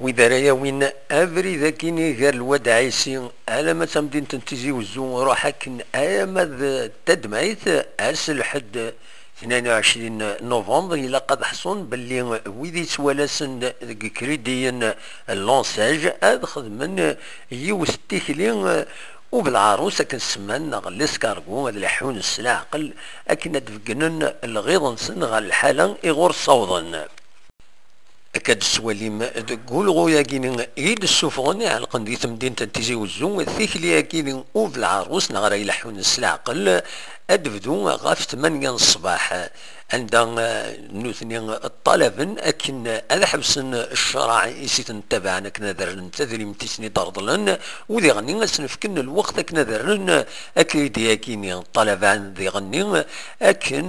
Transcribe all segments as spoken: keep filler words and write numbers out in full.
Wid ara yawin abrid akkin gar Lwad Ɛisi alamma d tamdint n Tizi Wezzu, ruḥ akken alamma d tadmayt, ass n lḥedd tnin u ɛecrin novembre, ilaq ad ḥṣun belli wid yettwalasen deg ikridiyen n lansaj ad xedmen yiwet n tikli ubelɛarus akken semman neɣ l'escargot, ad leḥḥun s leɛqel akken ad d-beggnen lɣiḍ-nsen ɣer lḥala iɣur ssawḍen. Akka d-tettwalim deg ulɣu-agi i d-ssufɣen iɛelqen di temdint n Tizi Wezzu tikli-agi ubelɛarus neɣ ara ileḥḥun s leɛqel, ad d-bdu ɣef tmanya n ṣṣbeḥ, anda, eh, nutni ṭṭalaben akken ad ḥebsen ccṛeɛ i s-iten-ttabaɛen akken ad rren tadrimt i sen-id-reḍlen, u diɣenni ad sen-fken lweqt akken ad rren akridi-agi-nni. Ṭṭalaben diɣenni akken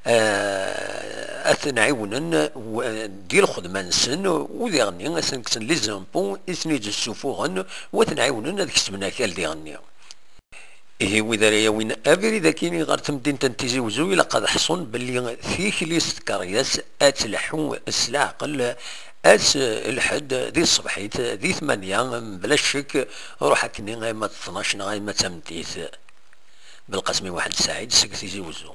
eh, ad ten-ɛiwnen w-, di lxedma-nsen, u diɣenni ad sen-kksen les impôts i ten-id-ssufuɣen, u ad ten-ɛiwnen ad kesben akal diɣenni. Ihi wid ara yawin abrid akkin ɣer temdint n Tizi Wezzu, ilaq ad ḥṣun belli tikli s tkeryas ad tleḥḥu s leɛqel ass lḥedd di tṣebḥit di tmanya, mebla ccek, ruḥ akkenni ayma d tnac neɣ ayma d tameddit. Belqasem Waḥed Saɛid seg Tizi Wezzu.